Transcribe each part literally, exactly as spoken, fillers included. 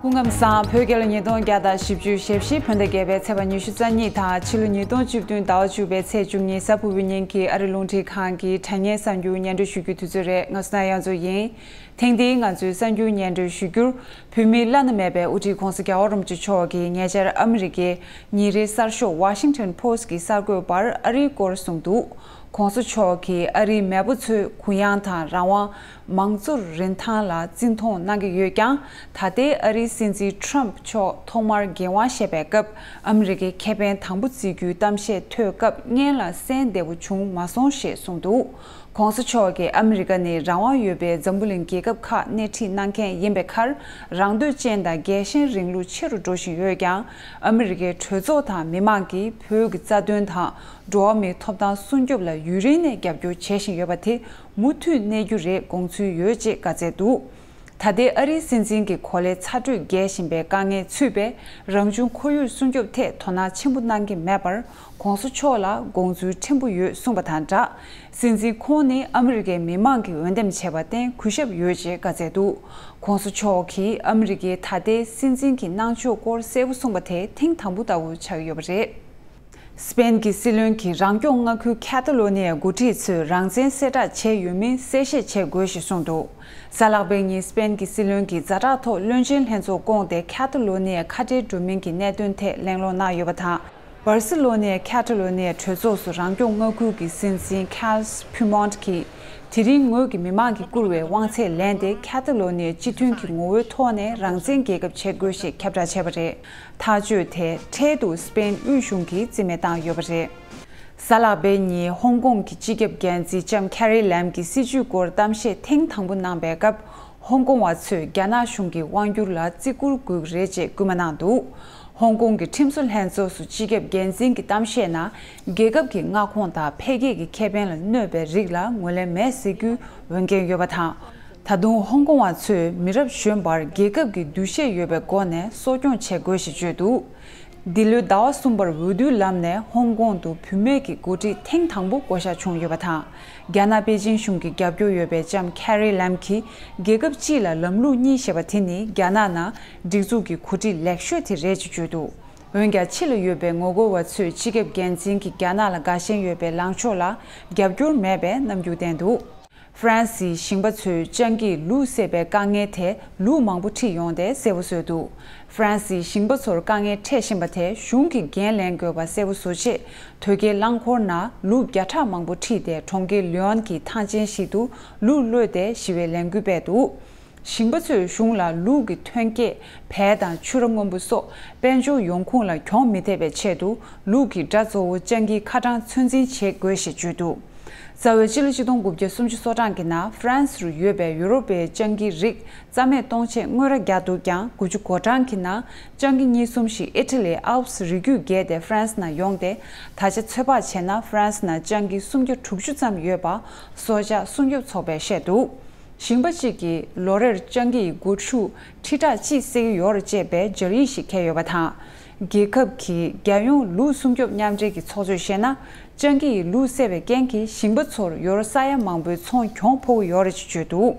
སྐུ་ཁམས་བཟང་། བོད་རྒྱལ་ལོ་ཉིས་སྟོང་བརྒྱ་དང་བཞི་བཅུ་ཞེ་བཞི་བོད་ཟླ་བརྒྱད་པའི་ཚེས་པ་ཉི་ཤུ་རྩ་གཉིས་དང་ཕྱི་ལོ་ཉིས་སྟོང་བཅུ་བདུན་ཟླ་བ་བཅུ་པའི་ཚེས་བཅུ་གཉིས་གཟའ་ཕུར་བུའི་ཉིན་གྱི་ཨ་རི་རླུང་འཕྲིན་ཁང་གི་དྲ་བརྙན་གསར་འགྱུར་སྙན་སྒྲོན་ཞུ་རྒྱུའི་དུས་ཚོད་རེད། ང་སོ་ན་གཡང་འཛོམས་ཡིན། ཐེངས་འདིའི་ང་ཚོའི་གསར་འགྱུར་སྙན་སྒྲོན་ཞུ་རྒྱུར། བོད་མིའི་བླ་ན་མེད་པའི་དབུ་ཁྲིད་༸གོང་ས་༸རྒྱལ་བ་རིན་པོ་ཆེ་མཆོག་གིས་ཉེ་ཆར་ཨ་མི་རི་ཀའི་ཉིན་རེའི་གསར་ཤོག་Washington Post གི་གསར་འགོད་པར་ཨ་རིའི་སྐོར་གསུངས་འདུག ༸གོང་ས་མཆོག་གིས་ཨ་རིའི་མེས་པོ་ཚོའི་གུ་ཡངས་དང་རང་དབང་། མང་གཙོར་རིན་ཐང་ལ་བརྩི་མཐོང་གནང་གི་ཡོད་ཀྱང་། ད་ལྟའི་ཨ་རིའི་སྲིད་འཛིན་Trump མཆོག་ཐོག་མར་འགན་དབང་བཞེས་པའི་སྐབས་ཨ་མི་རི་ཀའི་ཁེ་ཕན་དང་པོ་བརྩི་རྒྱུའི་གཏམ་བཤད་ཐོས་སྐབས་སྙན་ལ་གསན་བདེ་པོ་བྱུང་མ་སོང་ཞེས་གསུངས་འདུག ༸གོང་ས་མཆོག་གིས་ཨ་མི་རི་ཀ་ནི་རང་དབང་ཡོད་པའི་འཛམ་བུ་གླིང་རྒྱལ་ཁབ་ཁག་སྣེ་ཁྲིད་གནང་མཁན་ཡིན་པའི་ཁར། རང་འདོད་ཅན་དང་རྒྱལ་ཞེན་རིང་ལུགས་ཆེ་རུ་འགྲོ་བཞིན་ཡོད་ཀྱང་། ཨ་མི་རི་ཀའི་གྲོས་ཚོགས་དང་མི་མང་གིས་བོད་ཀྱི་རྩ་དོན་དང་། འགྲོ་བ་མིའི་ཐོབ་ཐང་སྲུང་སྐྱོབ་ལ་ཡུན་རིང་ནས་རྒྱབ་སྐྱོར་བྱེད་བཞིན་ཡོད་པ་དེ་མུ་མཐུད་གནས་རྒྱུ་རེད་དགོངས་ཚུལ་ཡོད་ཅེས་བཀའ་སྩལ་འདུག་ད་ལྟའི་ཨ་རིའི་སྲིད་འཛིན་གྱི་གོ་ལའི་ཚ་དྲོད་རྒྱས་བཞིན་པའི་དཀའ་ངལ་ཚུད་པས། རང་བྱུང་ཁོར་ཡུག་སྲུང་སྐྱོབ་ཐད་དོ་སྣང་ཆེན་པོ་གནང་གི་མེད་པར། ༸གོང་ས་མཆོག་ལ་དགོངས་ཚུལ་ཕྲན་བུ་ཡོད་གསུངས་པ་དང་སྦྲགས། སྲིད་འཛིན་ཁོང་ནི་ཨ་མི་རི་ཀའི་མི་མང་གིས་འོས་འདེམས་བྱས་པར་བརྟེན་གུས་ཞབས་ཡོད་ཅེས་བཀའ་སྩལ་འདུག ༸གོང་ས་མཆོག་གིས་ཨ་མི་རི་ཀའི་ད་ལྟའི་སྲིད་འཛིན་གྱི་གནང་ཕྱོགས་སྐོར་གསལ་པོ་གསུངས་པ་དེ་ཐེངས་དང་པོ་ལྟ་བུ་ཆགས་ཡོད་པ་རེད། སི་པེན་གྱི་སྲིད་བློན་གྱིས་རང་སྐྱོང་མངའ་ཁུལ་ཁ་ཏ་ལོ་ནི་ཡའི་འགོ་ཁྲིད་ཚོས་རང་བཙན་གསལ་བསྒྲགས་བྱས་ཡོད་མིན་གསལ་བཤད་བྱེད་དགོས་ཞེས་གསུངས་འདུག་གཟའ་ལྷག་པའི་ཉིན་སི་པེན་གྱི་སྲིད་བློན་གྱིས་ཛ་དྲག་ཐོག་བློན་ཆེན་ལྷན་ཚོགས་བསྐོངས་ཏེ་ཁ་ཏ་ལོ་ནི་ཡའི་ཁ་བྲལ་འགྲོ་མིན་གྱི་གནད་དོན་ཐད་གླེང་སློང་གནང་ཡོད་པ་དང་། སྦར་སི་ལོ་ནི་ཡའི་ཁ་ཏ་ལོ་ནི་ཡའི་གྲོས་ཚོགས་སུ་རང་སྐྱོང་མངའ་ཁུལ་གྱི་སྲིད་འཛིན་Carles Puigdemont གྱིས། དེ་རིང་ངོས་ཀྱི་མི་མང་གིས་བསྐུར་བའི་དབང་ཚད་ལེན་ཏེ་ཁ་ཏ་ལོ་ནི་ཡ་སྤྱི་མཐུན་གྱི་ངོ་བོའི་ཐོག་ནས་རང་བཙན་རྒྱལ་ཁབ་བྱེད་དགོས་ཞེས་ཁྱབ་བསྒྲགས་བྱས་པ་རེད། ཐག་གཅོད་དེ་འཕྲལ་དུ་སི་པེན་དབུས་གཞུང་གིས་རྩིས་མེད་བཏང་ཡོད་པ་རེད། གཟའ་ལྷག་པའི་ཉིན་ཧོང་ཀོང་གི་སྤྱི་ཁྱབ་འགན་འཛིན་ལྕམ་ཁེ་རི་ལེམ་གྱི་སྲིད་བྱུས་སྐོར་གཏམ་བཤད་ཐེངས་དང་པོ་གནང་པའི་སྐབས། ཧོང་ཀོང་བ་ཚོས་རྒྱ་ནག་གཞུང་གི་དབང་སྒྱུར་ལ་བརྩི་བཀུར་དགོས་ཀྱི་རེད་ཅེས་སྐུལ་མ་གནང་འདུག་ཧོང་ཀོང་གི་ཁྲིམས་བཟོ་ལྷན་ཚོགས་སུ་སྤྱི་ཁྱབ་འགན་འཛིན་གྱི་གཏམ་བཤད་ནང་། རྒྱལ་ཁབ་ཀྱི་མངའ་ཁོངས་དང་འཕེལ་རྒྱས་ཀྱི་ཁེ་ཕན་ལ་གནོད་པའི་རིགས་ལ་ངོས་ལེན་མེད་ཟེར་རྒྱུའི་འོས་འགན་ཡོད་པ་དང་། ད་དུང་ཧོང་ཀོང་བ་ཚོས་མི་རབས་གཞོན་པར་རྒྱལ་ཁབ་ཀྱི་འདུ་ཤེས་ཡོད་པའི་སྒོ་ནས་གསོ་སྐྱོང་བྱེད་དགོས་ཞེས་བརྗོད་འདུག་འདི་ལོའི་ཟླ་བ་གསུམ་པར་འོས་བསྡུའི་ལམ་ནས་ཧོང་ཀོང་དུ་བུད་མེད་ཀྱི་འགོ་ཁྲིད་ཐེངས་དང་པོ་བསྐོ་གཞག་བྱུང་ཡོད་པ་དང་། རྒྱ་ནག་པེ་ཅིང་གཞུང་གི་རྒྱབ་སྐྱོར་ཡོད་པའི་ལྕམ་ཁེ་རི་ལམ་གྱིས་རྒྱལ་ཁབ་སྤྱི་ལ་ལམ་ལུགས་གཉིས་ཞེས་པ་དེ་ནི་རྒྱ་ནག་ནང་སྒྲིག་འཛུགས་ཀྱི་འགོ་ཁྲིད་ལེགས་ཤོས་དེ་རེད་ཅེས་བརྗོད་འདུག་འོན་ཀྱང་ཕྱི་ལ་ཡོད་པའི་ངོ་རྒོལ་བ་ཚོས་སྤྱི་ཁྱབ་འགན་འཛིན་གྱིས་རྒྱ་ནག་ལ་དགའ་ཞེན་ཡོད་པའི་ལངས་ཕྱོགས་ལ་རྒྱབ་སྐྱོར་མེད་པའི་རྣམ་འགྱུར་བསྟན་འདུག་ཧྥ་རན་སིའི་ཞིང་པ་ཚོས་སྤྱང་ཀིས་ལུག་བསད་པའི་དཀའ་ངལ་དེ་ལུག་མང་པོ་ཁྲིད་ཡོང་སྟེ་གསལ་པོ་བཟོས་འདུག་ཧྥ་རན་སིའི་ཞིང་པ་ཚོར་དཀའ་ངལ་འཕྲད་བཞིན་པ་དེ་གཞུང་གིས་འགན་ལེན་དགོས་པ་གསལ་པོ་བཟོ་ཆེད། དོས་སྐྱེལ་རླངས་འཁོར་ནང་ལུག་བརྒྱ་ཕྲག་མང་པོ་ཁྲིད་དེ་གྲོང་ཁྱེར་ལི་ཡོན་གྱི་ཐང་ཆེན་ཞིག་ཏུ་ལུག་གློད་དེ་ཞི་བའི་ལས་འགུལ་སྤེལ་འདུག་ཞིང་པ་ཚོས་གཞུང་ལ་ལུག་གི་ཐོན་སྐྱེད་བལ་དང་ཕྱུ་ར་སྔོན་པོ་སོགས་དཔལ་འབྱོར་ཡོང་ཁུངས་ལ་གྱོང་མི་ཐེབས་པའི་ཆེད་དུ་ལུག་གི་དགྲ་གཙོ་བོ་སྤྱང་ཀིའི་ཁ་གྲངས་ཚོད་འཛིན་བྱེད་དགོས་ཞེས་བརྗོད་འདུག་རྩ་བའི་སྤྱི་ལོ་ཆིག་སྟོང་དགུ་བརྒྱ་སུམ་ཅུ་སོ་གྲངས་ཀྱི་ནང་ཧྥ་རན་སི་རུ་ཡོད་པའི་ཡུ་རོབ་པའི་སྤྱང་ཀིའི་རིགས་རྩ་མེད་གཏོང་ཆེད་དངོས་ར་རྒྱག་འདུག་ཀྱང་། དགུ་བཅུ་གོ་གྲངས་ཀྱི་ནང་སྤྱང་ཀི་གཉིས་གསུམ་ཞིག་ཨི་ཊ་ལིའི་ཨལ་པས་རི་རྒྱུད་བརྒལ་ཏེ་ཧྥ་རན་སི་ནང་ཡོང་སྟེ། ད་ཆ་ཚོད་དཔག་བྱས་ན་ཧྥ་རན་སི་ནང་སྤྱང་ཀི་སུམ་བརྒྱ་དྲུག་ཅུ་ཙམ་ཡོད་པ་སྲོག་ཆགས་སྲུང་སྐྱོབ་ཚོགས་པས་བཤད་འདུག་ཞིང་པ་གཅིག་གིས་ལོ་རེར་སྤྱང་ཀི་ཡི་སྒོ་ཕྱུགས་ཁྲི་ཕྲག་གཅིག་བསད་ཀྱི་ཡོད་རེད་ཅེས་པའི་སྦྱར་ཡིག་ཞིག་འཁྱེར་ཡོད་པ་དང་། རྒྱལ་ཁབ་ཀྱི་རྒྱལ་ཡོངས་ལུག་སྲུང་སྐྱོབ་མཉམ་འབྲེལ་གྱི་ཚོགས་གཙོས་བཤད་ན། སྤྱང་ཀི་ཡིས་ལུག་བསད་པའི་རྐྱེན་གྱིས་ཞིང་པ་ཚོར་ཡུ་རོ་ས་ཡ་མང་པོའི་ཚོང་གྱོང་ཕོག་གི་ཡོད་རེད་ཅེས་བརྗོད་འདུག་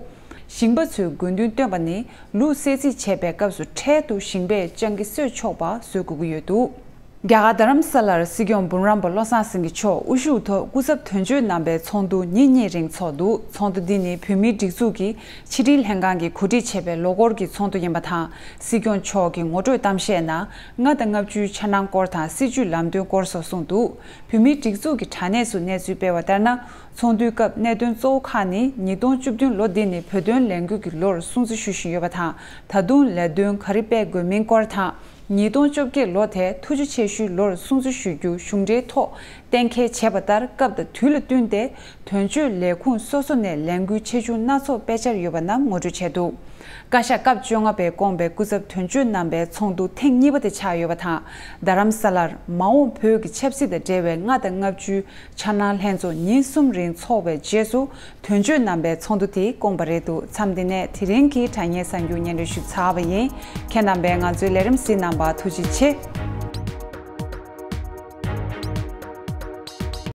ཞིང་པ་ཚོས་དགོས་འདུན་བཏོན་པ་ནི། ལུག་བསད་རྩིས་བྱེད་པའི་སྐབས་སུ་འཕྲལ་དུ་ཞིང་པས་སྤྱང་ཀི་གསོད་ཆོག་པ་བཟོ་དགོས་ཀྱི་ཡོད་འདུག་རྒྱ་གར་རྡ་རམ་ས་ལར་སྲིད་སྐྱོང་འབུམ་རམས་པ་བློ་བཟང་སེང་གེ་མཆོག་དབུ་བཞུགས་ཐོག་སྐུ་ཚབ་དོན་གཅོད་རྣམ་པའི་ཚོགས་འདུ་ཉིན་གཉིས་རིང་འཚོགས་འདུག་ཚོགས་འདུ་འདི་ནི་བོད་མིའི་སྒྲིག་འཛུགས་ཀྱི་ཕྱི་དྲིལ་ལྷན་ཁང་གིས་གོ་སྒྲིག་བྱས་པའི་ལོ་འཁོར་གྱི་ཚོགས་འདུ་ཡིན་པ་དང་། སྲིད་སྐྱོང་མཆོག་གི་ངོ་སྤྲོད་གཏམ་བཤད་ནང་ལྔ་དང་ལྔ་བཅུའི་འཆར་སྣང་སྐོར་དང་སྲིད་བྱུས་ལམ་སྟོན་སྐོར་སོགས་གསུངས་འདུག་བོད་མིའི་སྒྲིག་འཛུགས་ཀྱི་དྲ་གནས་སུ་གནས་ཚུལ་སྤེལ་བ་ལྟར་ན། ཚོགས་འདུའི་སྐབས་གནད་དོན་གཙོ་བོ་ཁག་ནི། ཉིས་སྟོང་བཅུ་བདུན་ལོ་འདི་ནི་བོད་དོན་ལས་འགུལ་གྱི་ལོར་སྲུང་བརྩི་ཞུ་བཞིན་ཡོད་པ་དང་། ད་དུང་ལས་དོན་ག་རེ་སྤེལ་དགོས་མིན་སྐོར་དང་། ཉིས་སྟོང་བཅོ་བརྒྱད་ལོ་དེ་ཐུགས་རྗེ་ཆེ་ཞུའི་ལོར་སྲུང་བརྩི་ཞུ་རྒྱུ་གཞུང་འབྲེལ་ཐོག་གཏན་འཁེལ་བྱས་པ་ལྟར། སྐབས་དང་དུས་ལ་བསྟུན་ཏེ་དོན་གཅོད་ལས་ཁུངས་སོ་སོ་ནས་ལས་འགུལ་ཆེ་ཆུང་སྣ་ཚོགས་སྤེལ་འཆར་ཡོད་པ་རྣམས་ངོ་སྤྲོད་བྱས་འདུག་བཀའ་ཤག་སྐབས་བཅོ་ལྔ་པས་བསྐོངས་པའི་སྐུ་ཚབ་དོན་གཅོད་རྣམ་པའི་ཚོགས་འདུ་ཐེངས་གཉིས་པ་དེ་ཆགས་ཡོད་པ་དང་། རྡ་རམ་ས་ལར་མ་འོངས་བོད་ཀྱི་ཆབ་སྲིད་དང་འབྲེལ་བའི་ལྔ་དང་ལྔ་བཅུའི་འཆར་སྣང་ལྷན་ཚོགས་ཉིན་གསུམ་རིང་འཚོགས་པའི་རྗེས་སུ། དོན་གཅོད་རྣམ་པའི་ཚོགས་འདུ་དེ་བསྐོངས་པ་རེད་འདུག་མཚམས་འདི་ནས་དེ་རིང་གི་དྲ་བརྙན་གསར་འགྱུར་སྙན་སྒྲོན་ཞུས་ཚར་བ་ཡིན། ཁྱེད་རྣམ་པས་ང་ཚོའི་ལས་རིམ་གཟིགས་གནང་བར་ཐུགས་རྗེ་ཆེ།